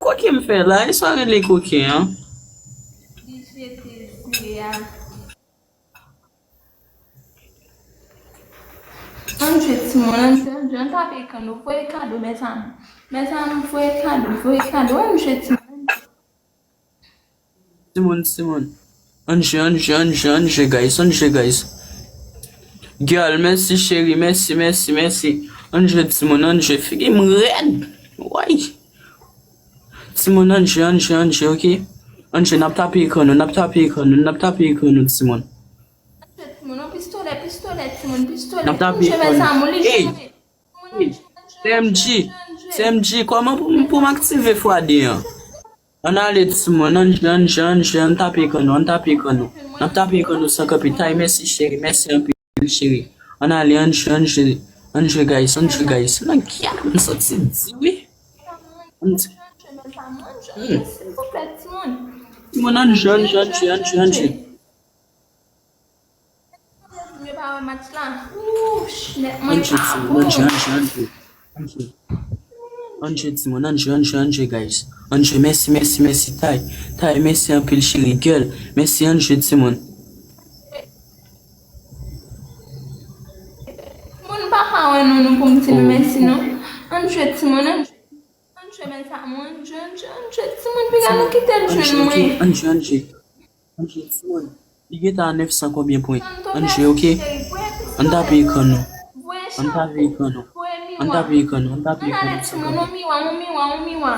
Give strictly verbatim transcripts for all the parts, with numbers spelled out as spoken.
Koke m fè la, e sa rele koke an? Li jete ze a. Ann jwe timoun, ann jwe, ann jwe, ann tape ekran nou, voye kado, mezanmi. Mezanmi, voye kado, voye kado, ann jwe timoun. Timoun, timoun. Ann jwe, ann jwe, ann jwe, ann jwe, guys, ann jwe, guys. Girl, mèsi cheri, mèsi, mèsi, mèsi. Ann jwe timoun, ann jwe. Figi m rèd. Way. Timoun, ann jwe, ann jwe, ann jwe, oke? Ann jwe, n ap tape ekran nou, n ap tape ekran nou, n ap tape ekran nou, timoun. Timoun, yon pistolè, pistolè, timoun, pistolè. N ap tape ekran nou. Ey! Ey! C M G, C M G, kòman pou m, pou m aktive fwa de an? Ann ale, timoun, ann jwe, ann jwe, ann jwe, ann tape ekran nou, ann tape ekran nou. N ap tape ekran nou san kanpe. Tay, mèsi, cheri, mèsi anpil, cheri. Ann ale, ann jwe, ann jwe, ann jwe, guys, ann jwe, guys. Nan kè m soti di wi. Ann di. Hmm. Timoun, ann jwe, ann jwe, ann jwe, ann jwe, ann jwe. Yo pa wè match la. Wouch, nèt mwen pa bon. Ann jwe, timoun, ann jwe, ann jwe, ann jwe. Ann jwe, timoun, ann jwe, ann jwe, ann jwe, guys. Ann jwe, mèsi, mèsi, mèsi, Tay. Tay, mèsi anpil, cheri, girl. Mèsi, ann jwe, timoun. Moun pa ka wè nou, nou pou m di nou mèsi, non. Ann jwe, timoun, ann jwe. Ann jwe, mezanmi, ann jwe, ann jwe, ann jwe. Timoun, piga nou kite l jwenn mwen. Ann jwe, ann jwe. Ann jwe, timoun. Li gentan a nèf san konbyen pwen? Ann jwe, oke? Ann tape ekran nou. Ann tape ekran nou. Ann tape ekran nou. Ann tape ekran nou san kanpe. Ann ale, timoun, on miwa, on miwa, on miwa.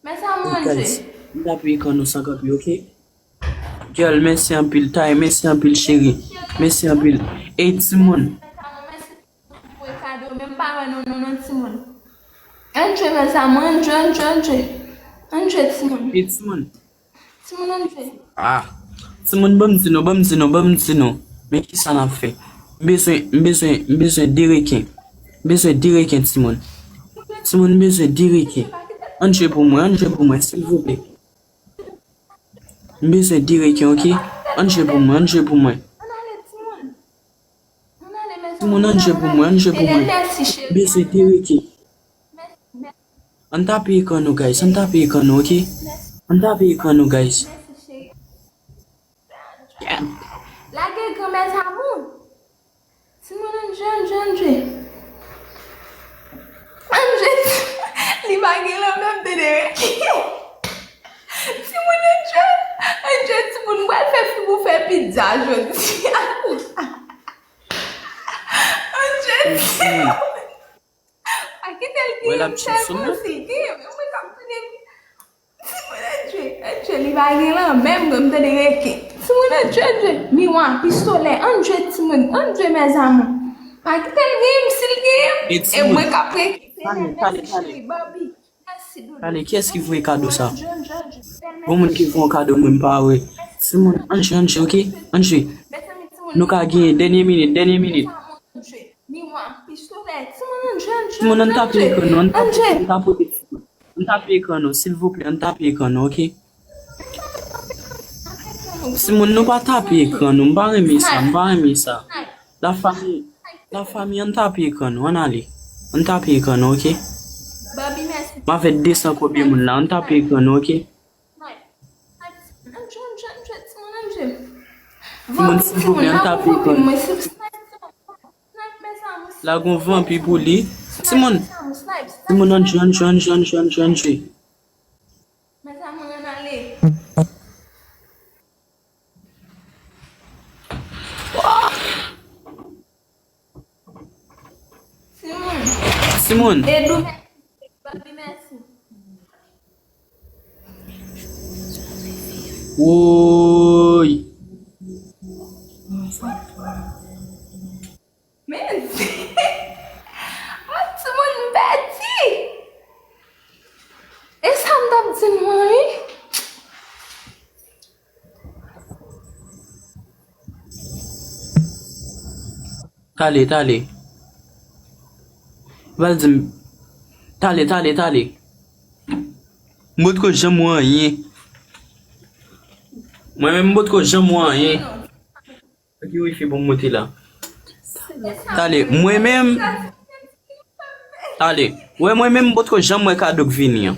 Mezanmi, ann jwe. Guys, ann tape ekran nou san kanpe, oke? Girl, mèsi anpil, Tay, mèsi anpil, cheri. Mèsi anpil. Ey, timoun. Mezanmi, mèsi pou kado, men m pa wè nou, non, non, timoun. Ann jwe, mezanmi, ann jwe, ann jwe, ann jwe. Ann jwe, timoun. Ey, timoun. Timoun, ann jwe. Ah. Timoun, ban m di nou, ban m di nou, ban m di nou. Men kisa n ap fè? M bezwen, m bezwen, m bezwen de reken. M bezwen de reken, timoun. Timoun, m bezwen de reken. Ann jwe pou mwen, ann jwe pou mwen, silvouplè. M bezwen de reken, oke? Ann jwe pou mwen, ann jwe pou mwen. Ann ale, timoun. Ann ale, mezanmi. Timoun, ann jwe pou mwen, ann jwe pou mwen. M bezwen de reken. Ann tape ekran nou, guys. Ann tape ekran nou, oke? Ann tape ekran nou, guys. Lage gran mèzamou. Timoun, ann jwe, ann jwe, ann jwe. Ann jwe. Li pa gen lanmè, m tande reki. Timoun, ann jwe. Ann jwe, timoun. M pral fè fi pou fè pizza jodi a. Ann jwe, timoun. Pa kite l genyen m sèlman, si l genyen m, mwen k ap tande l. Timoun, ann jwe, ann jwe, li pa gen lanmè, m tande reken. Timoun, ann jwe, ann jwe. Miwa, pistolè, ann jwe, timoun, ann jwe, mèzamou. Pa kite l genyen m, si l genyen m, e mwen k ap reken. Tale, tale, tale. Tale, kiyès ki voye kado sa? Gon moun ki voye yon kado mwen m pa wè. Timoun, ann jwe, ann jwe, oke? Ann jwe. Nou ka genyen, dènye minit, dènye minit. Miwa, pistolè, timoun, ann jwe, ann jwe, timoun, ann tape ekran nou, ann tape, ann tape, timoun. Ann tape ekran nou, silvouplè, ann tape ekran nou, oke? Timoun, nou pa tape ekran nou, m pa renmen sa, m pa renmen sa. Lafanmi, lafanmi, ann tape ekran nou, ann ale. Ann tape ekran nou, oke? M avèk de san konbyen moun la, ann tape ekran nou, oke? Timoun, silvouplè, ann tape ekran nou. La gon vanpi pou li. Timoun. Timoun, ann jwe, ann jwe, ann jwe, ann jwe, ann jwe, ann jwe. Mezanmi, ann ale. Timoun. Timoun. Edou, mèsi. Babi, mèsi. Woy. Men, oh, timoun, m pèdi. E sa m t ap di nou an, wi? Tale, tale. Val di m, tale, tale, tale. M potko janm wè anyen. Mwen menm, m potko janm wè anyen. Ki wifi pou m moute la? Tale, mwen menm. Tale. Wè, mwen menm, m potko janm wè kado k vini an.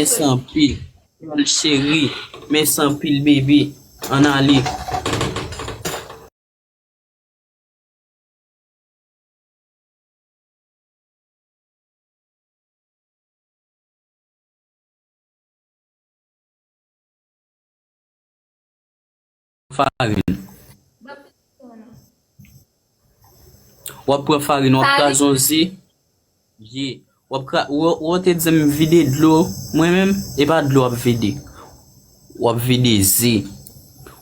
Mèsi anpil. Cheri, mèsi anpil, baby. Ann ale. Farin. W ap pran farin, w ap kraze yon ze. Ye. W ap kra-, w, w te di m vide dlo. Mwen menm, e pa dlo w ap vide. W ap vide ze.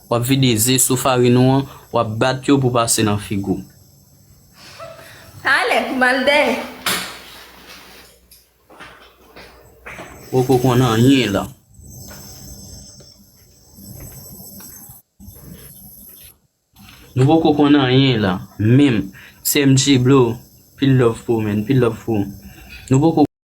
W ap vide ze sou farin ou an, w ap bat yo pou pase nan figi w. Talè, pou m al dèyè. Poko konn anyen la. Nou poko konn anyen la, menm. C M G Blo, pil love pou ou, man, pil love pou ou. Nou poko